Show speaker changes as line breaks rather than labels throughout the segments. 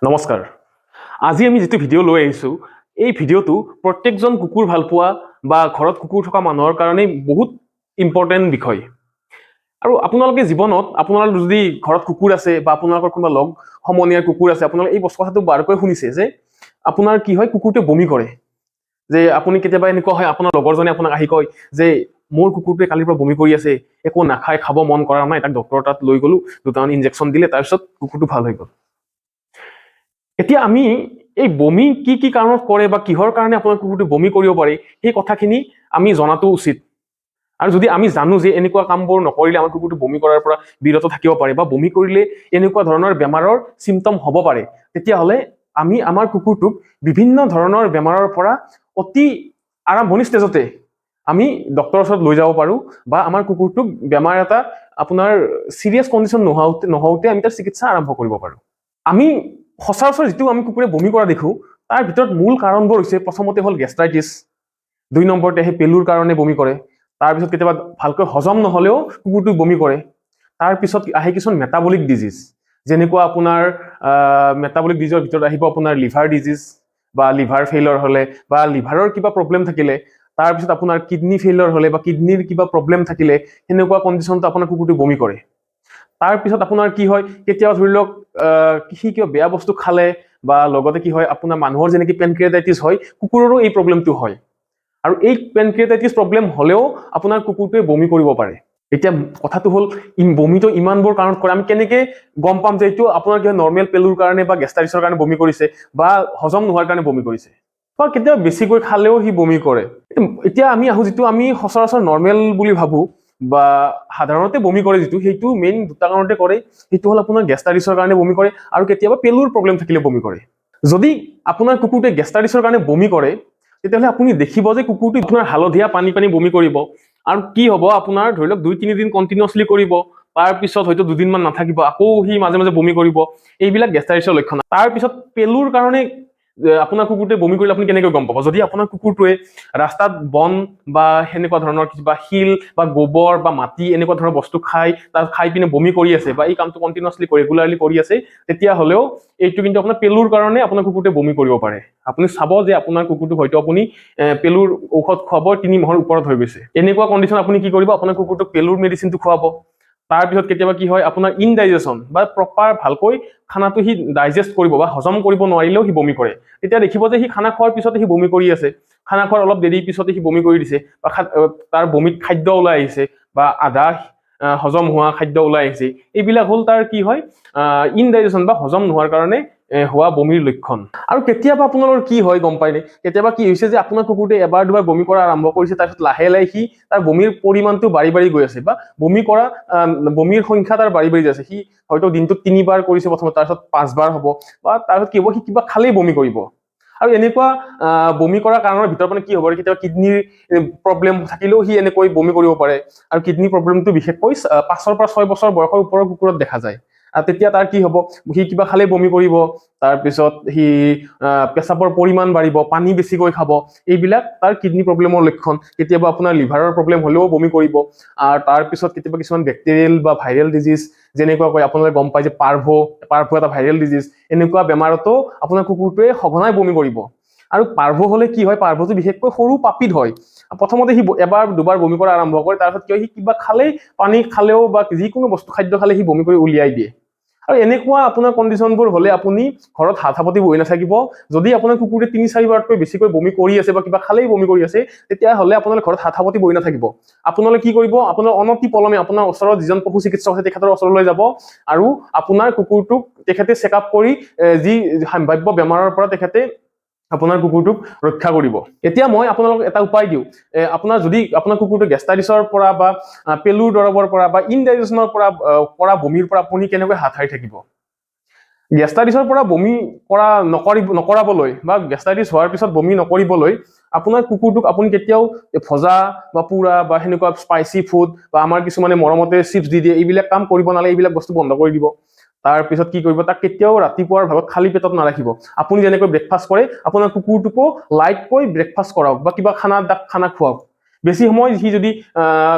নমস্কাৰ। আজি আমি যিটো ভিডিঅ' লৈ আহিছোঁ, এই ভিডিঅ'টো প্ৰত্যেকজন কুকুৰ ভালপোৱা বা ঘৰত কুকুৰ থকা মানুহৰ কাৰণেই বহুত ইম্পৰ্টেণ্ট বিষয়। আৰু আপোনালোকে জীৱনত, আপোনালোক যদি ঘৰত কুকুৰ আছে বা আপোনালোকৰ কোনোবা লগ সমনীয়াৰ কুকুৰ আছে, আপোনালোকে এই কথাটো বাৰকৈ শুনিছে যে আপোনাৰ কি হয়, কুকুৰটোৱে বমি কৰে। যে আপুনি কেতিয়াবা এনেকুৱা হয়, আপোনাৰ লগৰজনে আপোনাক আহি কয় যে মোৰ কুকুৰটোৱে কালিৰ পৰা বমি কৰি আছে, একো নাখায়, খাব মন কৰা নাই, তাক ডক্টৰৰ তাত লৈ গ'লো, দুটামান ইনজেকশ্যন দিলে, তাৰপিছত কুকুৰটো ভাল হৈ গ'ল। এতিয়া আমি এই বমি কি কি কাৰণত কৰে বা কিহৰ কাৰণে আপোনাৰ কুকুৰটো বমি কৰিব পাৰে, সেই কথাখিনি আমি জনাটো উচিত। আৰু যদি আমি জানো যে এনেকুৱা কামবোৰ নকৰিলে আমাৰ কুকুৰটো বমি কৰাৰ পৰা বিৰত থাকিব পাৰে বা বমি কৰিলে এনেকুৱা ধৰণৰ বেমাৰৰ চিমটম হ'ব পাৰে, তেতিয়াহ'লে আমি আমাৰ কুকুৰটোক বিভিন্ন ধৰণৰ বেমাৰৰ পৰা অতি আৰম্ভণি ষ্টেজতে আমি ডক্টৰৰ ওচৰত লৈ যাব পাৰোঁ বা আমাৰ কুকুৰটোক বেমাৰ এটা আপোনাৰ চিৰিয়াছ কণ্ডিশ্যন নহওঁতে নহওঁতে আমি তাৰ চিকিৎসা আৰম্ভ কৰিব পাৰোঁ। আমি সচৰাচৰ যিটো আমি কুকুৰে বমি কৰা দেখোঁ, তাৰ ভিতৰত মূল কাৰণবোৰ হৈছে, প্ৰথমতে হ'ল গেষ্ট্ৰাইটিছ, 2 নম্বৰতে সেই পেলুৰ কাৰণে বমি কৰে, তাৰপিছত কেতিয়াবা ভালকৈ হজম নহ'লেও কুকুৰটোৱে বমি কৰে। তাৰপিছত আহে কিছুমান মেটাবলিক ডিজিজ, যেনেকুৱা আপোনাৰ মেটাবলিক ডিজিজৰ ভিতৰত আহিব আপোনাৰ লিভাৰ ডিজিজ বা লিভাৰ ফেইলৰ হ'লে বা লিভাৰৰ কিবা প্ৰব্লেম থাকিলে, তাৰপিছত আপোনাৰ কিডনী ফেইলৰ হ'লে বা কিডনীৰ কিবা প্ৰব্লেম থাকিলে, সেনেকুৱা কণ্ডিশ্যনটো আপোনাৰ কুকুৰটোৱে বমি কৰে। তাৰপিছত আপোনাৰ কি হয়, কেতিয়াবা ধৰি লওক সি কিবা বেয়া বস্তু খালে বা লগতে কি হয়, আপোনাৰ মানুহৰ যেনেকৈ পেনক্ৰিয়েটাইটিছ হয়, কুকুৰৰো এই প্ৰব্লেমটো হয়। আৰু এই পেনক্ৰিয়েটাইটিছ প্ৰব্লেম হ'লেও আপোনাৰ কুকুৰটোৱে বমি কৰিব পাৰে। এতিয়া কথাটো হ'ল, বমিটো ইমানবোৰ কাৰণত কৰে, আমি কেনেকে গম পাম যে এইটো আপোনাৰ কিবা নৰ্মেল পেলুৰ কাৰণে বা গেষ্ট্ৰাইটিছৰ কাৰণে বমি কৰিছে বা হজম নোহোৱাৰ কাৰণে বমি কৰিছে বা কেতিয়াবা বেছিকৈ খালেও সি বমি কৰে? এতিয়া আমি আহোঁ, যিটো আমি সচৰাচৰ নৰ্মেল বুলি ভাবোঁ বা সাধাৰণতে বমি কৰে যিটো, সেইটো মেইন দুটা কাৰণতে কৰে। সেইটো হ'ল আপোনাৰ গেষ্ট্ৰাইটিছৰ কাৰণে বমি কৰে আৰু কেতিয়াবা পেলুৰ প্ৰব্লেম থাকিলে বমি কৰে। যদি আপোনাৰ কুকুৰটোৱে গেষ্ট্ৰাইটিছৰ কাৰণে বমি কৰে, তেতিয়াহ'লে আপুনি দেখিব যে কুকুৰটো আপোনাৰ হালধীয়া পানী পানী বমি কৰিব। আৰু কি হ'ব, আপোনাৰ ধৰি লওক 2-3 দিন কণ্টিনিউৱাছলি কৰিব, তাৰপিছত হয়তো দুদিনমান নাথাকিব, আকৌ সি মাজে মাজে বমি কৰিব। এইবিলাক গেষ্ট্ৰাইটিছৰ লক্ষণ। তাৰপিছত পেলুৰ কাৰণে আপোনাৰ কুকুৰটোৱে বমি কৰিলে আপুনি কেনেকৈ গম পাব? যদি আপোনাৰ কুকুৰটোৱে ৰাস্তাত বন বা সেনেকুৱা ধৰণৰ কিবা শিল বা গোবৰ বা মাটি এনেকুৱা ধৰণৰ বস্তু খাই, তাত খাই পিনে বমি কৰি আছে বা এই কামটো কণ্টিনিউৱাছলি ৰেগুলাৰলি কৰি আছে, তেতিয়াহ'লেও এইটো কিন্তু আপোনাৰ পেলুৰ কাৰণে আপোনাৰ কুকুৰটোৱে বমি কৰিব পাৰে। আপুনি চাব যে আপোনাৰ কুকুৰটোক হয়তো আপুনি পেলুৰ ঔষধ খুৱাব 3 মাহৰ ওপৰত হৈ গৈছে। এনেকুৱা কণ্ডিশ্যন আপুনি কি কৰিব? আপোনাৰ কুকুৰটোক পেলুৰ মেডিচিনটো খুৱাব। তাৰপিছত কেতিয়াবা কি হয়, আপোনাৰ ইনডাইজেশ্যন বা প্ৰপাৰ ভালকৈ খানাটো সি ডাইজেষ্ট কৰিব বা হজম কৰিব নোৱাৰিলেও সি বমি কৰে। তেতিয়া দেখিব যে সি খানা খোৱাৰ পিছতে সি বমি কৰি আছে, খানা খোৱাৰ অলপ দেৰি পিছতে সি বমি কৰি দিছে বা তাৰ বমিত খাদ্য ওলাই আহিছে বা আধা হজম হোৱা খাদ্য ওলাই আহিছে। এইবিলাক হ'ল তাৰ কি হয়, ইনডাইজেশ্যন বা হজম নোহোৱাৰ কাৰণে হোৱা বমিৰ লক্ষণ। আৰু কেতিয়াবা আপোনালোকৰ কি হয় গম পায়নে? কেতিয়াবা কি হৈছে যে আপোনাৰ কুকুৰটোৱে এবাৰ দুবাৰ বমি কৰা আৰম্ভ কৰিছে, তাৰপিছত লাহে লাহে সি তাৰ বমিৰ পৰিমাণটো বাঢ়ি বাঢ়ি গৈ আছে বা বমি কৰা বমিৰ সংখ্যা তাৰ বাঢ়ি বাঢ়ি যাই আছে। সি হয়তো দিনটোত তিনিবাৰ কৰিছে প্ৰথমতে, তাৰপিছত পাঁচবাৰ হ'ব বা তাৰপিছত কি হ'ব, সি কিবা খালেই বমি কৰিব। আৰু এনেকুৱা বমি কৰাৰ কাৰণৰ ভিতৰত মানে কি হ'ব পাৰে, কেতিয়াবা কিডনীৰ প্ৰব্লেম থাকিলেও সি এনেকৈ বমি কৰিব পাৰে। আৰু কিডনী প্ৰব্লেমটো বিশেষকৈ 5ৰ পৰা 6 বছৰ বয়সৰ ওপৰৰ কুকুৰত দেখা যায়। আৰু তেতিয়া তাৰ কি হ'ব, সি কিবা খালেই বমি কৰিব, তাৰপিছত সি পেচাবৰ পৰিমাণ বাঢ়িব, পানী বেছিকৈ খাব। এইবিলাক তাৰ কিডনী প্ৰব্লেমৰ লক্ষণ। কেতিয়াবা আপোনাৰ লিভাৰৰ প্ৰব্লেম হ'লেও বমি কৰিব। আৰু তাৰপিছত কেতিয়াবা কিছুমান বেক্টেৰিয়েল বা ভাইৰেল ডিজিজ, যেনেকুৱাকৈ আপোনালোকে গম পায় যে পাৰ্ভ, পাৰ্ভ এটা ভাইৰেল ডিজিজ, এনেকুৱা বেমাৰতো আপোনাৰ কুকুৰটোৱে সঘনাই বমি কৰিব। আৰু পাৰ্ভ হ'লে কি হয়, পাৰ্ভটো বিশেষকৈ সৰু পাপিত হয়। প্ৰথমতে সি এবাৰ দুবাৰ বমি কৰা আৰম্ভ কৰে, তাৰপিছত কি হয়, সি কিবা খালেই, পানী খালেও বা যিকোনো বস্তু খাদ্য খালে সি বমি কৰি উলিয়াই দিয়ে। আৰু এনেকুৱা আপোনাৰ কণ্ডিশ্যনবোৰ হ'লে আপুনি ঘৰত হাত সাৱটি বহি নাথাকিব। যদি আপোনাৰ কুকুৰে 3-4 বাৰতকৈ বেছিকৈ বমি কৰি আছে বা কিবা খালেই বমি কৰি আছে, তেতিয়াহ'লে আপোনালোকে ঘৰত হাত সাৱটি বহি নাথাকিব। আপোনালোকে কি কৰিব? আপোনাৰ অনতি পলমে আপোনাৰ ওচৰত যিজন পশু চিকিৎসক আছে, তেখেতৰ ওচৰলৈ যাব আৰু আপোনাৰ কুকুৰটোক তেখেতে চেক আপ কৰি যি সম্ভাৱ্য বেমাৰৰ পৰা তেখেতে আপোনাৰ কুকুৰটোক ৰক্ষা কৰিব। এতিয়া মই আপোনালোকক এটা উপায় দিওঁ। আপোনাৰ যদি আপোনাৰ কুকুৰটো গেষ্ট্ৰাইটিছৰ পৰা বা পেলুৰ দৰৱৰ পৰা বা ইনডাইজেশ্যনৰ পৰা কৰা বমিৰ পৰা আপুনি কেনেকৈ হাত সাৰি থাকিব? গেষ্ট্ৰাইটিছৰ পৰা বমি কৰা নকৰাবলৈ বা গেষ্ট্ৰাইটিছ হোৱাৰ পিছত বমি নকৰিবলৈ আপোনাৰ কুকুৰটোক আপুনি কেতিয়াও ভজা বা পোৰা বা সেনেকুৱা স্পাইচি ফুড বা আমাৰ কিছুমানে মৰমতে চিপছ দি দিয়ে, এইবিলাক কাম কৰিব নালাগে। এইবিলাক বস্তু বন্ধ কৰি দিব। তাৰপিছত কি কৰিব? তাক কেতিয়াও ৰাতিপুৱাৰ ভাগত খালী পেটত নাৰাখিব। আপুনি যেনেকৈ ব্ৰেকফাষ্ট কৰে, আপোনাৰ কুকুৰটোকো লাইটকৈ ব্ৰেকফাষ্ট কৰাওক বা কিবা খানা, তাক খানা খুৱাওক। বেছি সময় সি যদি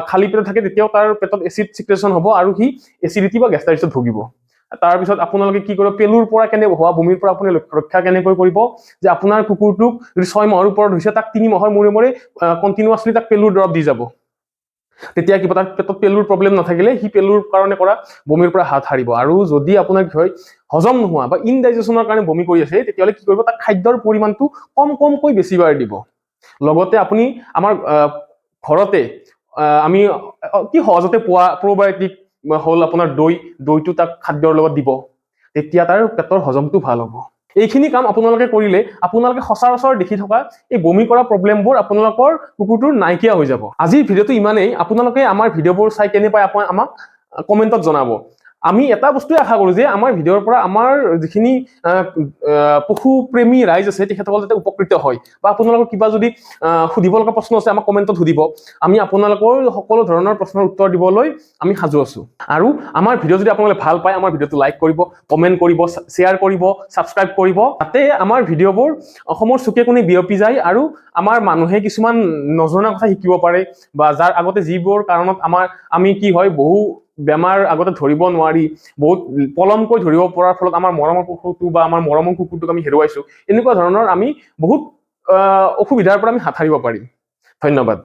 খালী পেটত থাকে, তেতিয়াও তাৰ পেটত এচিড চিক্ৰেশ্যন হ'ব আৰু সি এচিডিটি বা গেষ্ট্ৰাইটিছত ভুগিব। তাৰপিছত আপোনালোকে কি কৰিব, পেলুৰ পৰা কেনে হোৱা বমিৰ পৰা আপুনি ৰক্ষা কেনেকৈ কৰিব, যে আপোনাৰ কুকুৰটোক যদি 6 মাহৰ ওপৰত হৈছে, তাক 3 মাহৰ মূৰে মূৰে কণ্টিনিউৱাছলি তাক পেলুৰ দৰৱ দি যাব। তেতিয়া কিবা তাৰ পেটত পেলুৰ প্ৰব্লেম নাথাকিলে সি পেলুৰ কাৰণে কৰা বমিৰ পৰা হাত সাৰিব। আৰু যদি আপোনাৰ কি হয়, হজম নোহোৱা বা ইনডাইজেশ্যনৰ কাৰণে বমি কৰি আছে, তেতিয়াহ'লে কি কৰিব, তাক খাদ্যৰ পৰিমাণটো কম কমকৈ বেছিবাৰ দিব। লগতে আপুনি আমাৰ ঘৰতে আমি অতি সহজতে পোৱা প্ৰ'বায়'টিক হ'ল আপোনাৰ দৈ, দৈটো তাক খাদ্যৰ লগত দিব, তেতিয়া তাৰ পেটৰ হজমটো ভাল হ'ব। এইখিনি কাম আপোনালোকে কৰিলে আপোনালোকে সচৰাচৰ দেখি থকা এই বমি কৰা প্ৰব্লেমবোৰ আপোনালোকৰ কুকুৰটোৰ নাইকিয়া হৈ যাব। আজিৰ ভিডিঅ'টো ইমানেই। আপোনালোকে আমাৰ ভিডিঅ'বোৰ চাই কেনে পায় আপোনালোকে আমাক কমেণ্টত জনাব। আমি এটা বস্তুৱে আশা কৰোঁ যে আমাৰ ভিডিঅ'ৰ পৰা আমাৰ যিখিনি আহ, আহ, পশুপ্ৰেমী ৰাইজ আছে, তেখেতসকল যাতে উপকৃত হয়। বা আপোনালোকৰ কিবা যদি সুধিব লগা প্ৰশ্ন আছে, আমাক কমেণ্টত সুধিব। আমি আপোনালোকৰ সকলো ধৰণৰ প্ৰশ্নৰ উত্তৰ দিবলৈ আমি সাজু আছোঁ। আৰু আমাৰ ভিডিঅ' যদি আপোনালোকে ভাল পায়, আমাৰ ভিডিঅ'টো লাইক কৰিব, কমেণ্ট কৰিব, শ্বেয়াৰ কৰিব, ছাবস্ক্ৰাইব কৰিব, যাতে আমাৰ ভিডিঅ'বোৰ অসমৰ চুকে কোণে বিয়পি যায় আৰু আমাৰ মানুহে কিছুমান নজনা কথা শিকিব পাৰে। বা যাৰ আগতে যিবোৰ কাৰণত আমি কি হয়, বহু বেমাৰ আগতে ধৰিব নোৱাৰি, বহুত পলমকৈ ধৰিব পৰাৰ ফলত আমাৰ মৰমৰ পশুটো বা আমাৰ মৰমৰ কুকুৰটোক আমি হেৰুৱাইছোঁ, এনেকুৱা ধৰণৰ আমি বহুত অসুবিধাৰ পৰা আমি হাত সাৰিব পাৰিম। ধন্যবাদ।